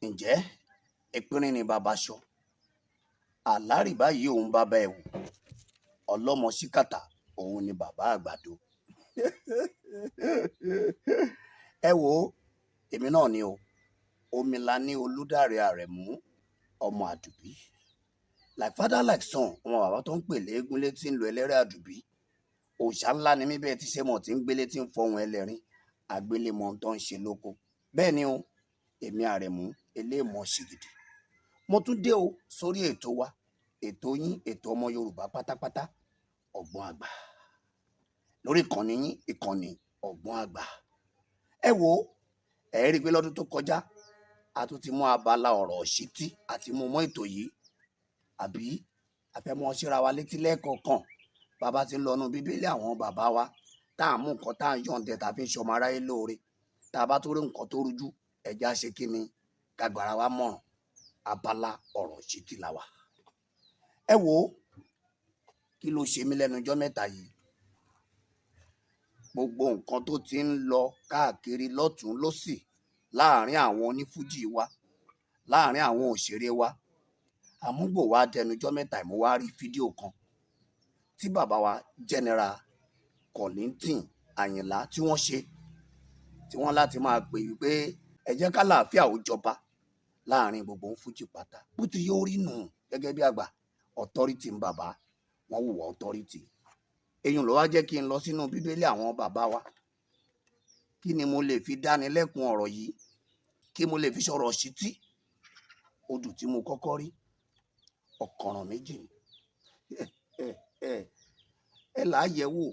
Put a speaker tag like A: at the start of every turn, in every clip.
A: Ǹjẹ́ ìpínrín ni bàbá aṣọ, àlárì báyìí òun bàbá ẹ̀wù, ọlọ́mọ síkàtà òun ni bàbá àgbàdo. Ẹ wo, èmi náà ni o, Omilani Olùdarí Àrẹ̀mú ọmọ Àdùbí. Like father like son, ọmọ bàbá tó ń pè léégún létí ń lo ẹlẹ́rìí Àdùbí. Òòṣà ńlá ni mí bẹ́ẹ̀ tí ṣe mọ̀ tí ń gbélé tí ń fọhùn ẹlẹ́rìn, àgbélémọ̀ tó ń ṣe lóko. Bẹ́ẹ̀ ni o, èmi Àrẹ̀mú eléèmọ̀ ṣìgìdì. Mo tún dé o sórí ètò wa, ètò yín, ètò ọmọ Yorùbá pátápátá, Ọgbọ́n Àgbà. Lórí ìkànnì yín, ìkànnì Ọgbọ́n Àgbà. Ẹ wo, ẹ rí i pé lọ́dún tó kọjá, a tún ti mú abala ọ̀rọ̀ ìṣítí àti mú mọ́ ètò yìí. Àbí a fẹ́ mọ́ síra wa létí lẹ́ẹ̀kọ̀ọ̀kan. Bàbá ti ń lọ inú Bíbélì àwọn bàbá wa, tá à ń mú nǹkan tá à ń yọ̀ǹdẹ̀ tá a fi ń ṣọmọ aráyé lóore. Tá a bá tó rí nǹkan tó rújú, ẹja ṣe kí ni? Ká gbára wa mọ̀ràn. Abala ọ̀rọ̀ ìṣítí la wà. Ẹ wo, kí ló ṣe mí lẹ́nu ọjọ́ mẹ́ta yìí? Gbogbo nǹkan tó ti ń lọ káàkiri lọ́tùn lósì láàárín àwọn onífújì wa, láàárín àwọn òṣèré wa. Àmúgbò wa dẹnu ọjọ́ mẹ́ta yìí, mo wá rí fídíò kan tí bàbá wa General Kollington Àyìnlá tí wọ́n ṣe, tí wọ́n láti máa pè wípé ẹ jẹ́ ká làáfíà ó jọba láàárín gbogbo fújì pátá. Bó ti yóò rí nù gẹ́gẹ́ bí àgbà authority ń bàbá, wọ́n hùwà authority. Eyín ló wá jẹ́ kí n lọ sínú Bíbélì àwọn bàbá wa. Kí ni mo lè fi dáni lẹ́kun ọ̀rọ̀ yìí? Kí mo lè fi sọ̀rọ̀ ṣítí? Odù tí mo kọ́kọ́ rí, ọ̀kànràn méjì ni. Ẹ là á yẹ̀ wò.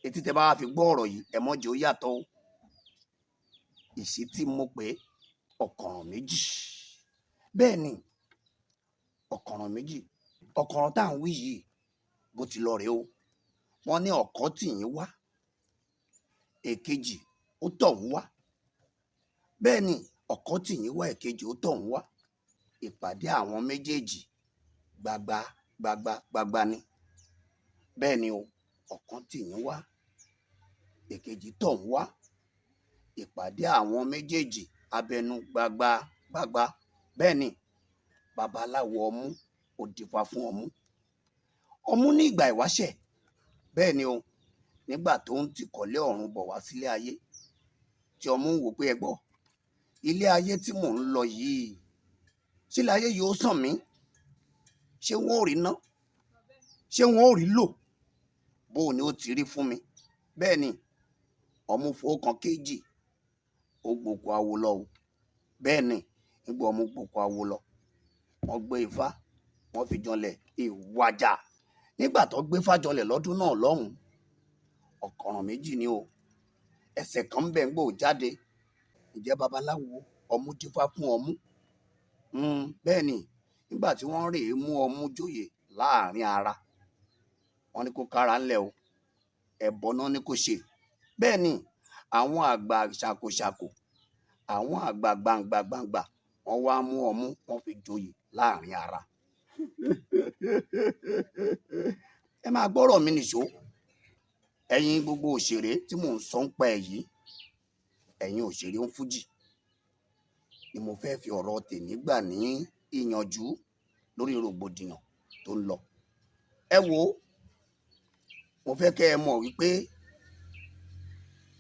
A: Etí tẹ bá wá fi gbọ́ ọ̀rọ̀ yìí, ẹ mọ́ jẹ́ ó yàtọ̀ o. Ìṣítí mo pè ọ̀kànràn méjì. Bẹ́ẹ̀ ni, ọ̀kànràn méjì. Ọ̀kànràn tá à ń wí yìí, bó ti lọ rèé o. Wọ́n ní ọ̀kọ́ tì yín wá, èkejì ó tọ̀ ń wá. Bẹ́ẹ̀ ni, ọ̀kọ́ tì yín wá, èkejì ó tọ̀ ń wá. Ìpàdé àwọn méjèèjì gbagba gbagba gbagba ni. Bẹ́ẹ̀ ni o, ọ̀kan tì yín wá, èkejì tọ̀ ń wá. Ìpàdé àwọn méjèèjì abẹnú gbagba gbagba. Bẹ́ẹ̀ ni, babaláwo ọmú ó dífá fún ọmú. Ọmú ní ìgbà ìwáṣẹ̀. Bẹ́ẹ̀ ni o, nígbà tó ń tìkọ̀lé ọ̀run bọ̀ wá sílé ayé, tí ọmú ń wò pé ẹ gbọ́, ilé ayé tí mò ń lọ yìí, ṣé ilé ayé yìí ó sàn mí? Ṣé wọn ò rí ná? Ṣé wọn ò rí lò? Bó ni ó ti rí fún mi? Bẹ́ẹ̀ ni, ọmú fowó kan kéjì, ó gboko awo lọ o. Bẹ́ẹ̀ ni, nígbà ọmú gboko awo lọ, wọ́n gbé ifá, wọ́n fi janlẹ̀ ìwàjà. Nígbà tó gbé ifá janlẹ̀ lọ́dún náà lọ́hùn, ọ̀kànràn méjì ni o. Ẹsẹ̀ kan ń bẹ̀ ń gbò jáde. Ǹjẹ́ babaláwo ọmú dífá fún ọmú? Bẹ́ẹ̀ ni, nígbà tí wọ́n rè é mú ọmú joyè láàrin ara, wọ́n ní kó kára ńlẹ̀ o. Ẹbọ náà ní kó ṣe. Bẹ́ẹ̀ ni, àwọn àgbà ṣàkóṣàkó, àwọn àgbà gbangba gbangba, wọ́n wá mú ọmú, wọ́n fi joyè láàrin ara. Ẹ máa gbọ́rọ̀ mi nìṣó. Ẹ̀yin gbogbo òṣèré tí mò ń sọ ń pa ẹ̀ yìí, ẹ̀yin òṣèré ń fújì, ni mo fẹ́ fi ọ̀rọ̀ tèmi gbà ní ìyànjú lórí rògbòdìyàn tó ń lọ. Ẹ wo, mo fẹ́ kẹ́ ẹ mọ̀ wípé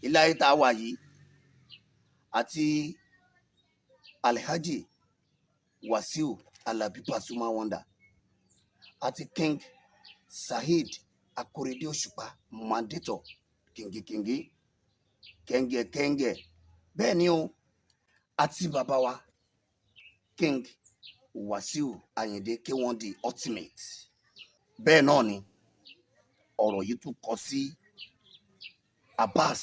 A: ilé ayé tá a wà yìí àti Alhaji Wasiu Alabi Pasuma Wonder àti King Saheed Akorede Òṣùpá Mandator kìngìkìngì kẹ́ńgẹ́ kẹ́ńgẹ́. Bẹ́ẹ̀ ni o, àti bàbá wa King Wasiu Ayinde K1 the Ultimate. Bẹ́ẹ̀ náà ni ọ̀rọ̀ yìí tún kọ sí Abbas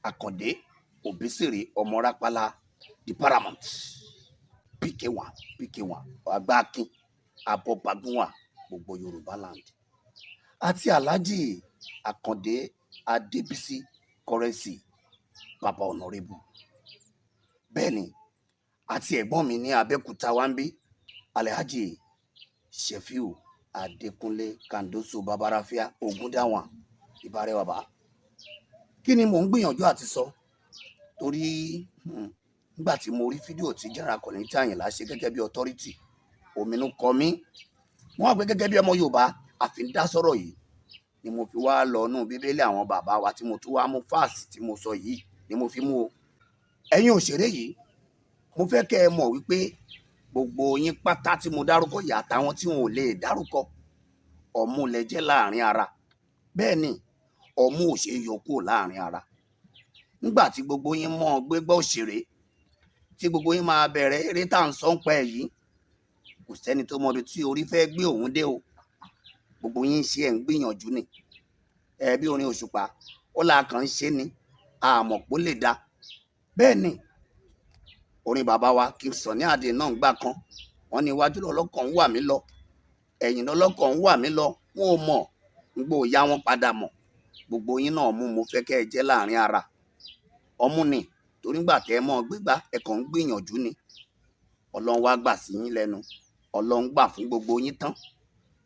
A: Akande Obesere ọmọ Rápálá the Paramount PK1 PK1 Agbákin Abọ́bagúnwà gbogbo Yorùbá land àti Alhaji Akande Adébísí Currency bàbá Honorable. Bẹ́ẹ̀ ni, àti ẹ̀gbọ́n mi ní Abẹ́òkúta wa ń bí, Alhaji Shefiu Adékúnlé Kandoso Babarafia Ogundawan ìbárẹ̀ bàbá. Kí ni mò ń gbìyànjú àti sọ? Torí Nígbà tí mo rí fídíò tí General Kollington Àyìnlá ṣe gẹ́gẹ́ bí authority, òmìnú kọ mí. Wọ́n wá pé gẹ́gẹ́ bí ọmọ Yorùbá, àfi ń dá sọ̀rọ̀ yìí ni mo fi wá lọ nú Bíbélì àwọn bàbá wa tí mo tún wá mú verse tí mo sọ yìí ni mo fi mú o. Ẹ̀yin òṣèré yìí, mo fẹ́ kẹ́ ẹ mọ̀ wípé gbogbo yín pátá tí mo dárúkọ yìí àtàwọn tí wọn ò lè dárúkọ, ọmú lẹ jẹ́ láàrin ara. Bẹ́ẹ̀ ni, ọmú ò ṣe é yọ kúrò láàrin ara. Nígbà tí gbogbo yín mọ́ gbégbá òṣèré, tí gbogbo yín máa bẹ̀rẹ̀ eré tá à ń sọ ń pa ẹ̀ yìí, kò sẹ́ni tó mọ ibi tí orí fẹ́ gbé òun dé o. Gbogbo yín ń ṣe, ẹ̀ ń gbìyànjú ni. Ẹ bí orin Òṣùpá ó là kàn ń ṣe ni, àmọ̀ pó lè da. Bẹ́ẹ̀ ni orin bàbá wa King Sunny Adé náà ń gbà kan, wọ́n ní iwájú lọ́lọ́kàn ń wà mí lọ, ẹ̀yìn lọ́lọ́kàn ń wà mí lọ, wọn ò mọ̀ ngbò ya wọn padà mọ̀. Gbogbo yín náà mú, mo fẹ́ kẹ́ ẹ jẹ́ láàrin ara ọmú ni, torí ngbà tẹ́ ẹ mọ́ gbégbá, ẹ kàn ń gbìyànjú ni. Ọlọ́run wá gbà sí yín lẹ́nu, Ọlọ́run gbà fún gbogbo yín tán.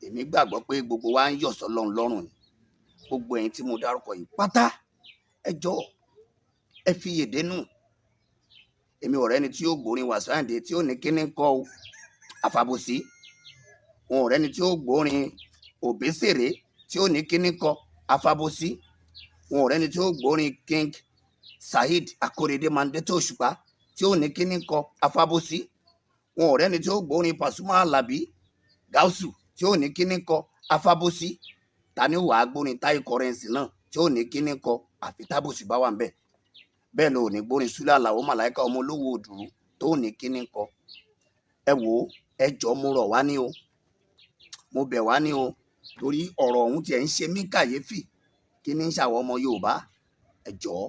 A: Èmi gbàgbọ́ pé gbogbo wa ń yọ̀ sọ́lọ́run lọ́rùn ni. Gbogbo ẹ̀yin tí mo dárúkọ yìí pátá, ẹ jọ̀ọ́, ẹ fi yèdè nù. Èmi ọ̀rẹ́ ni tí ó gbórin Wàsíù Àyìndé tí ó ní kíní kọ́ o, àfàbòsí. Wọn ọ̀rẹ́ ni tí ó gbórin Òbésèré tí ó ní kíní kọ́, àfàbòsí. Wọn ọ̀rẹ́ ni tí ó gbórin King Saheed Akorede Mandela Òṣùpá tí ó ní kíní kọ́, àfàbòsí. Wọn ọ̀rẹ́ ni tí ó gbórin Pasuma Alabi Gausu tí ó ní kíní kọ́, àfàbòsí. Ta ni wàá gbórin Taye Currency náà tí ó ní kíní kọ́, àfi tábòsí bá wà ń bẹ̀? Bẹ́ẹ̀ ló ní gbórin Súlẹ̀ Àlàó Màláìka ọmọ olówó òdùrú tó ní kíní kọ́. Ẹ wò ó, ẹ jọ̀ọ́, mo rọ̀ wá ní o, mo bẹ̀ wá ní o, torí ọ̀rọ̀ ọ̀hún tiẹ̀ ń ṣe mí kàyéfì. Kí ní ń ṣàwọ̀ ọmọ Yorùbá? Ẹ jọ̀ọ́,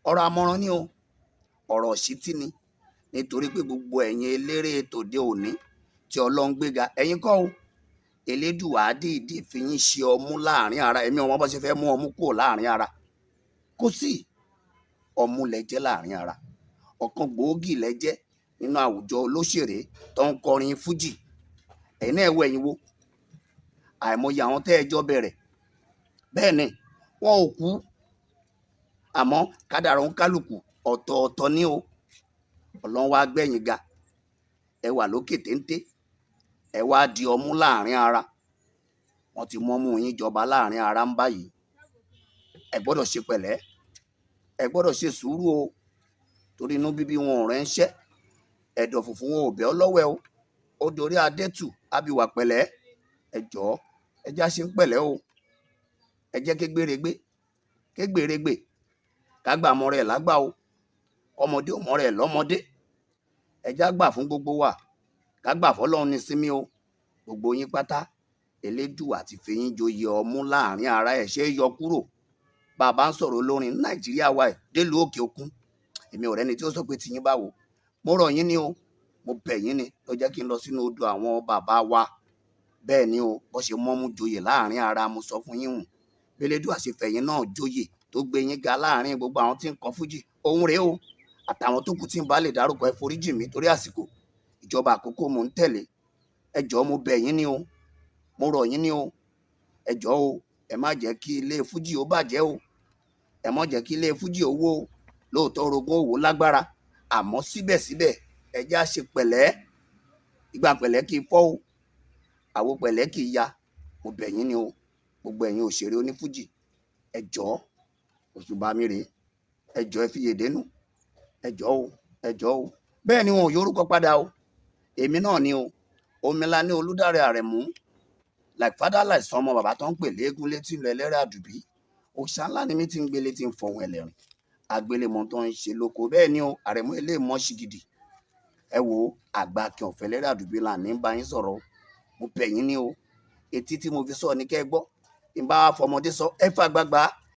A: ọ̀rọ̀ àmọ̀ràn ni o, ọ̀rọ̀ ìṣítí ni, nítorí pé gbogbo ẹ̀yin eléré tòde òní tí Ọlọ́run gbéga, ẹ̀yin kọ́ o, Elédùà á dìídì fi yín ṣe ọmú láàrin ara. Èmi ò mọ bó ṣe fẹ́ mú ọmú kúrò láàrin ara. Kò sí, ọmú lẹ jẹ́ láàrin ara. Ọ̀kan gbòógì lẹ jẹ́ nínú àwùjọ olóṣèré tó ń kọrin fújì. Ẹ̀yin náà, ẹ wo ẹ̀yin wo àìmọye àwọn tẹ́ ẹ jọ bẹ̀rẹ̀. Bẹ́ẹ̀ ni, wọn ò kú, àmọ́ kádàrá ń kálukú ọ̀tọ̀ọ̀tọ̀ ní o. Ọlọ́run wá gbẹ̀yìn ga, ẹ wà lókè téńté, ẹ wá di ọmú láàrin ara. Wọ́n ti mọ́mú yín jọba láàrin ara ń báyìí. Ẹ gbọ́dọ̀ ṣe pẹ̀lẹ́, ẹ gbọ́dọ̀ ṣe sùúrù o, torí inú bíbí wọn ò ránṣẹ́, ẹ̀dọ̀ fùfú wọn ò bẹ́ ọ lọ́wọ́ ẹ o. Ó dorí adẹ́tù abiwà pẹ̀lẹ́. Ẹ jọ̀ọ́, ẹ já ṣe ń pẹ̀lẹ́ o. Ẹ jẹ́ kégbéregbé kégbèrègbè, kágbà mọ́ rẹ̀ lágbà o, kọ́mọdé ò mọ́ rẹ̀ lọ́mọdé. Ẹ já gbà fún gbogbo wa, ká gbà fọ́lọ́run ní sinmi o. Gbogbo yín pátá, Elédùà ti fi yín joyè ọmú láàrin ara, ẹ̀ ṣe é yọ kúrò. Bá a bá ń sọ̀rọ̀ olórin Nàìjíríà wa ẹ̀ délùú òkè òkun, èmi ò rẹ́ni tí ó sọ pé tiyín báwo. Mo rọ̀ yín ní o, mo bẹ̀ yín ni, ló jẹ́ kí n lọ sínú odò àwọn bàbá wa. Bẹ́ẹ̀ ni o, bó ṣe mọ́mú joyè láàrin ara, mo sọ fún yín hùn. B'Elédùà ṣe fẹ̀yìn náà joyè tó gbé yín ga láàrin gbogbo àwọn tí ń kọ fújì, òun rèé o. Àtàwọn tó kù tí ń bá lè dárúkọ, ẹ foríjì mí torí àsìkò ìjọba àkókò mò ń tẹ̀lé. Ẹ jọ̀ọ́, mo bẹ̀ yín ní o, mo rọ̀ yín ní o. Ẹ jọ̀ọ́ o, ẹ má jẹ́ kí ilé fújì ó bàjẹ́ o, ẹ má jẹ́ kí ilé fújì ó wó o. Lóòótọ́, orogún òwò lágbára, àmọ́ síbẹ̀síbẹ̀, ẹ jẹ́ á ṣe pẹ̀lẹ́. Ìgbà pẹ̀lẹ́ kì í fọ́ o, àwo pẹ̀lẹ́ kì í ya. Mo bẹ̀ yín ní o, gbogbo ẹ̀yin òṣèré onífújì, ẹ jọ̀ọ́, òṣùbà mi rèé. Ẹ jọ̀ọ́, ẹ fi yèdè nù. Ẹ jọ̀ọ́ o, ẹ jọ̀ọ́ o. Bẹ́ẹ̀ ni, wọn ò yorúkọ padà o. Èmi náà ni o, Omilani Olùdarí Àrẹ̀mú, like father like son, ọmọ bàbá tó ń pè léegun létí lọ ẹlẹ́rìí àdùbí. Òòṣà ńlá ni mí tí ń gbélé tí ń fọhùn ẹlẹ́rìn àgbélémọ tó ń ṣe lóko. Bẹ́ẹ̀ ni o, Àrẹ̀mú ilé mọ́ ṣìgìdì. Ẹ wo àgbà kí ọ̀fẹ́ lẹ́rìí àdùbí là ní bá yín sọ̀rọ̀. Mo bẹ̀ yín ní o. Etí tí mo fi sọ ní kẹ́ ẹ gbọ́. N bá fọmọdé sọ, ẹ fà gbàgbà.